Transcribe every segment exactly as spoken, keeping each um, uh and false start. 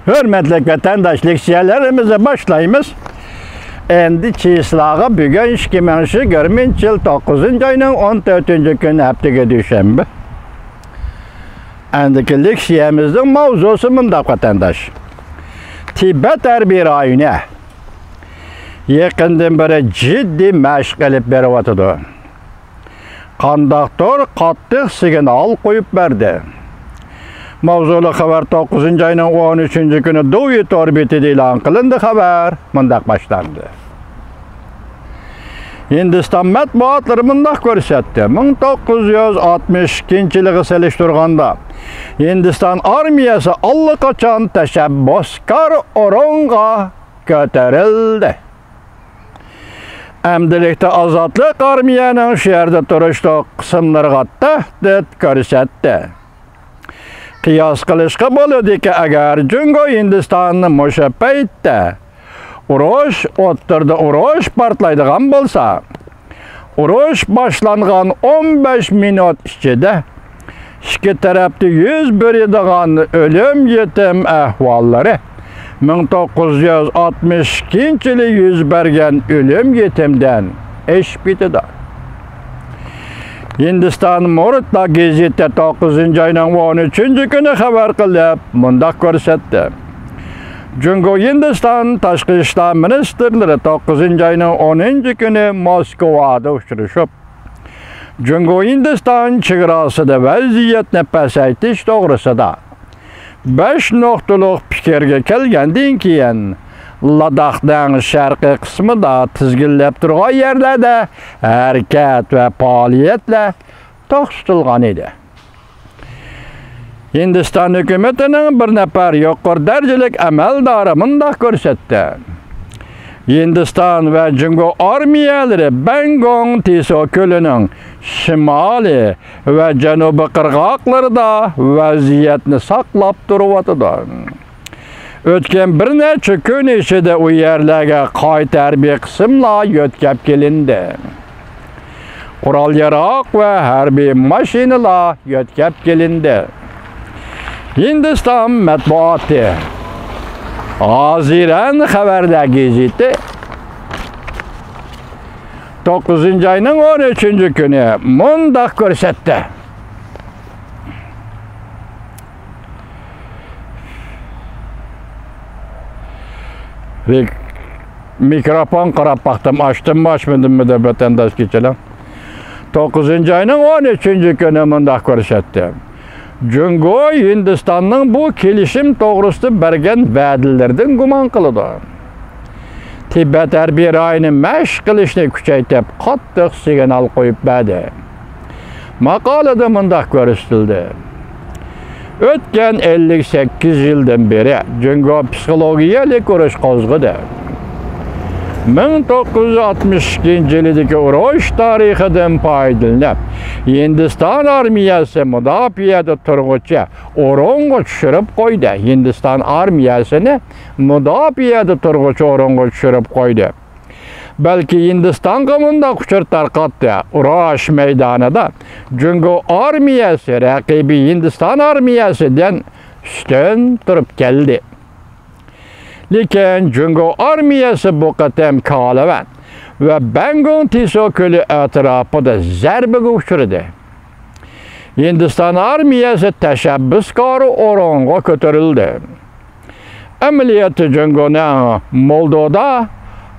ھۆرمەتلىك ۋەتەنداش، لېكسىيەلىرىمىزنى باشلايمىز. ئەمدى چىسلاغا بۈگۈن ئىككى مىڭ يىگىرمىنچى يىل توققۇزىنچى ئاينىڭ ئون تۆتىنچى كۈنى، ھەپتىگە دۈشەنبە. ئەندىكى لېكسىيەمىزنىڭ ماۋزۇسى مۇنداق، ۋەتەنداش. تىبەت ھەربىي رايونى يېقىندىن بېرى جىددىي مەشىق ئېلىپ بېرىۋاتىدۇ. قانداقتۇر قاتتىق سىگنال قويۇپ بەردى. ماۋزۇلۇق خەۋەر توققۇزىنچى ئاينىڭ ئون ئۈچىنچى كۈنى دۇۋى تور بېتىدە ئېلان قىلىندى. خەۋەر مۇنداق باشلاندى. ھىندىستان مەتبۇئاتلىرى مۇنداق كۆرسەتتى: مىڭ توققۇز يۈز ئاتمىش ئىككىنچى يىلىغا سېلىشتۇرغاندا، ھىندىستان ئارمىيەسى ئاللىقاچان تەشەببۇسكار ئورۇنغا كۆتۈرۈلدى. ئەمدىلىكتە ئازادلىق ئارمىيەنىڭ شۇ يەردە تۇرۇشلۇق قىسىملىرىغا تەھدىت كۆرسەتتى. قىياس قىلىشقا بولىدۇكى، ئەگەر جۇڭگو ھىندىستاننى مۇشۇ پەيتتە ئۇرۇش، ئوتتۇرىدا ئۇرۇش پارتلايدىغان بولسا، ئۇرۇش باشلانغان ئون بەش مىنۇت ئىچىدە ئىككى تەرەپتە يۈز بېرىدىغان ئۆلۈم يېتىم ئەھۋاللىرى مىڭ توققۇز يۈز ئاتمىش ئىككىنچى يىلى يۈز بەرگەن ئۆلۈم يېتىمدىن ئېشىپ كېتىدۇ. ھىندىستان مۇرىتلا گېزىتى توققۇزىنچى ئاينىڭ ئون ئۈچىنچى كۈنى خەۋەر قىلىپ، مۇنداق كۆرسەتتى: جۇڭگو ھىندىستان تاشقى ئىشلار مىنىستىرلىرى توققۇزىنچى ئاينىڭ ئونىنچى كۈنى موسكۋادا ئۇچرىشىپ، جۇڭگو ھىندىستان چېگراسىدا ۋەزىيەتنى پەسەيتىش توغرىسىدا بەش نۇقتىلىق پىكىرگە كەلگەندىن كېيىن، لاداخنىڭ شەرقىي قىسمىدا تىزگىنلەپ تۇرغان يەرلەردە ھەرىكەت ۋە پائالىيەتلەر توختىتىلغان ئىدى. ھىندىستان ھۆكۈمىتىنىڭ بىر نەپەر يۇقىرى دەرىجىلىك ئەمەلدارى مۇنداق كۆرسەتتى: ھىندىستان ۋە جۇڭگو ئارمىيەلىرى بەنگوڭ تىسو كۆلىنىڭ شىمالىي ۋە جەنۇبىي قىرغاقلىرىدا ۋەزىيەتنى ساقلاپ تۇرۇۋاتىدۇ. ئۆتكەن بىر نەچچە كۈن ئىچىدە ئۇ يەرلەرگە قايتا ھەربىي قىسىملار يۆتكەپ كېلىندى. قورال-ياراغ ۋە ھەربىي ماشىنىلار يۆتكەپ كېلىندى. ھىندىستان مەتبۇئاتى، ھازىرەن خەۋەرلەر گېزىتى، توققۇزىنچى ئاينىڭ ئون ئۈچىنچى كۈنى مۇنداق كۆرسەتتى. مىك-، مىكروفون قاراپ باقتىم، ئاچتىممۇ، ئاچمىدىممۇ دەپ، ۋەتەنداش، كېچىرىڭ. توققۇزىنچى ئاينىڭ ئون ئۈچىنچى كۈنى مۇنداق كۆرسەتتى. جۇڭگو ھىندىستاننىڭ بۇ كېلىشىم توغرىسىدا بەرگەن ۋەدىلىرىدىن گۇمان قىلىدۇ. تىبەت ھەربىي رايونى مەشىق قىلىشنى كۈچەيتىپ، قاتتىق سىگنال قويۇپ بەردى. ماقالىدە مۇنداق كۆرسىتىلدى: ئۆتكەن ئەللىك سەككىز يىلدىن بېرى جۇڭگو پسىخولوگىيەلىك ئۇرۇش قوزغىدى. مىڭ توققۇز يۈز ئاتمىش ئىككىنچى يىلىدىكى ئۇرۇش تارىخىدىن پايدىلىنىپ، ھىندىستان ئارمىيەسى مۇداپىئەدە تۇرغۇچى ئورۇنغا چۈشۈرۈپ قويدى. ھىندىستان ئارمىيەسىنى مۇداپىئەدە تۇرغۇچى ئورۇنغا چۈشۈرۈپ قويدى. بەلكى ھىندىستانغا مۇنداق ئۇچۇر تارقاتتى: ئۇرۇش مەيدانىدا جۇڭگو ئارمىيەسى رەقىبى ھىندىستان ئارمىيەسىدىن ئۈستۈن تۇرۇپ كەلدى. لېكىن جۇڭگو ئارمىيەسى بۇ قېتىم كالىۋەن ۋە بەنگوڭ تىسو كۆلى ئەتراپىدا زەربىگە ئۇچرىدى. ھىندىستان ئارمىيەسى تەشەببۇسكار ئورۇنغا كۆتۈرۈلدى. ئەمەلىيەتتە جۇڭگونىڭ مولدودا،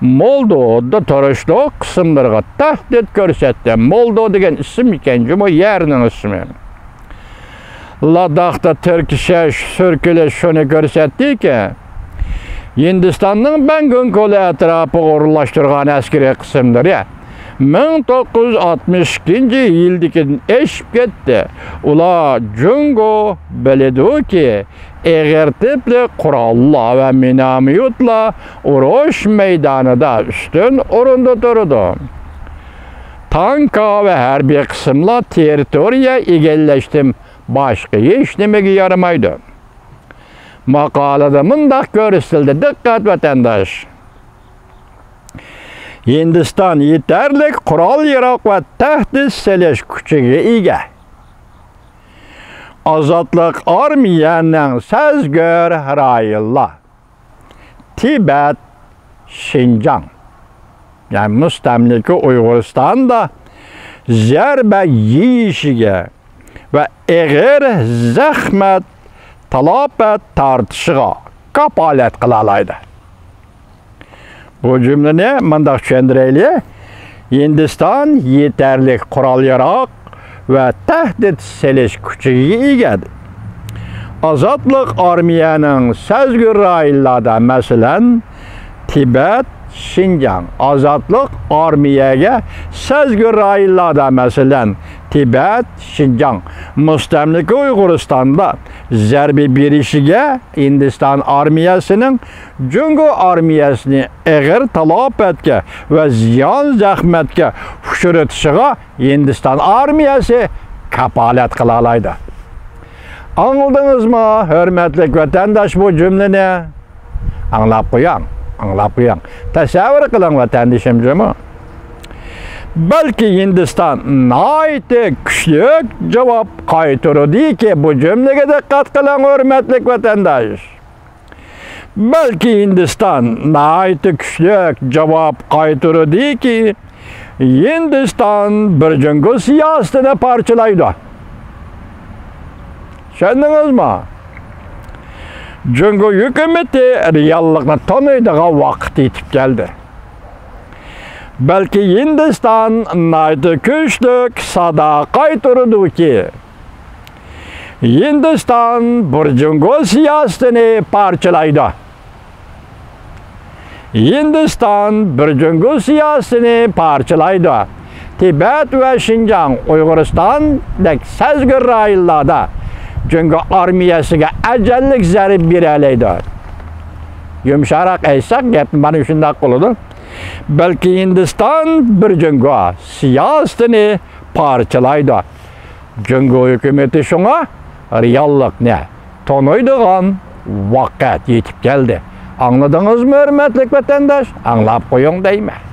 مولدودا تۇرۇشلۇق قىسىملىرىغا تەھدىت كۆرسەتتى. مولدو دېگەن ئىسىم ئىكەن، جۇمۇ يەرنىڭ ئىسمى. لاداختا تىركىشىش، سۈركىلىش شۇنى كۆرسەتتىكى، ھىندىستاننىڭ بەنگوڭ كۆلى ئەتراپىغا ئورۇنلاشتۇرغان ئەسكىرىي قىسىملىرى مىڭ توققۇز يۈز ئاتمىش ئىككىنچى يىلدىكىدىن ئېشىپ كەتتى. ئۇلار جۇڭگو بىلىدۇكى، ئېغىر تىپلىق قوراللار ۋە مىناميوتلار ئۇرۇش مەيدانىدا ئۈستۈن ئورۇندا تۇرىدۇ. تانكا ۋە ھەربىي قىسىملار تېررىتورىيە ئىگىلەشتىن باشقا ھېچنېمىگە يارىمايدۇ. ماقالىدە مۇنداق كۆرسىتىلدى، دىققەت ۋەتەنداش! ھىندىستان يېتەرلىك قورال-ياراغ ۋە تەھدىت سېلىش كۈچىگە ئىگە. ئازادلىق ئارمىيەنىڭ سەزگۈر رايونلار، تىبەت، شىنجاڭ، يەنى مۇستەملىكە ئۇيغۇرىستاندا زەربە يېيىشىگە ۋە ئېغىر زەخمەت، تالاپەت تارتىشىغا كاپالەت قىلالايدۇ. بۇ جۈملىنى مۇنداق چۈشەندۈرەيلى، ھىندىستان يېتەرلىك قورال-ياراغ ۋە تەھدىت سېلىش كۈچىگە ئىگە. ئازادلىق ئارمىيەنىڭ سەزگۈر رايونلاردا، مەسىلەن، تىبەت، شىنجاڭ، ئازادلىق ئارمىيەگە سەزگۈر رايونلاردا، مەسىلەن، تىبەت، شىنجاڭ، مۇستەملىكە ئۇيغۇرىستاندا زەربە بېرىشىگە ھىندىستان ئارمىيەسىنىڭ جۇڭگو ئارمىيەسىنى ئېغىر تالاپەتكە ۋە زىيان زەخمەتكە ئۇچرىتىشىغا ھىندىستان ئارمىيەسى كاپالەت قىلالايدۇ. ئاڭلىدىڭىزمۇ، ھۆرمەتلىك ۋەتەنداش، بۇ جۈملىنى؟ ئاڭلاپ قويۇڭ، ئاڭلاپ قويۇڭ. تەسەۋۋۇر قىلىڭ، ۋەتەندىشىم جۇمۇ. بەلكى ھىندىستان ناھايىتى كۈچلۈك جاۋاب قايتۇرىدۇكى، بۇ جۈملىگە دىققەت قىلىڭ، ھۆرمەتلىك ۋەتەنداش. بەلكى ھىندىستان ناھايىتى كۈچلۈك جاۋاب قايتۇرىدۇكى، ھىندىستان بىر جۇڭگو سىياسىتىنى پارچىلايدۇ. چۈشەندىڭىزمۇ؟ جۇڭگو ھۆكۈمىتى رېئاللىقنى تونۇيدىغان ۋاقىت يېتىپ كەلدى. بەلكى ھىندىستان ناھايىتى كۈچلۈك سادا قايتۇرىدۇكى، ھىندىستان بىر جۇڭگو سىياسىتىنى پارچىلايدۇ. ھىندىستان بىر جۇڭگو سىياسىتىنى پارچىلايدۇ. تىبەت ۋە شىنجاڭ، ئۇيغۇرىستاندەك سەزگۈر رايونلاردا جۇڭگو ئارمىيەسىگە ئەجەللىك زەربە بېرەلەيدۇ. يۇمشاقراق ئېيتساق، گەپ مانا شۇنداق بولىدۇ. بەلكى ھىندىستان بىر جۇڭگو سىياسىتىنى پارچىلايدۇ. جۇڭگو ھۆكۈمىتى شۇڭا رېئاللىقنى تونۇيدىغان ۋاقىت يېتىپ كەلدى. ئاڭلىدىڭىزمۇ، ھۆرمەتلىك ۋەتەنداش؟ ئاڭلاپ قويۇڭ دەيمەن.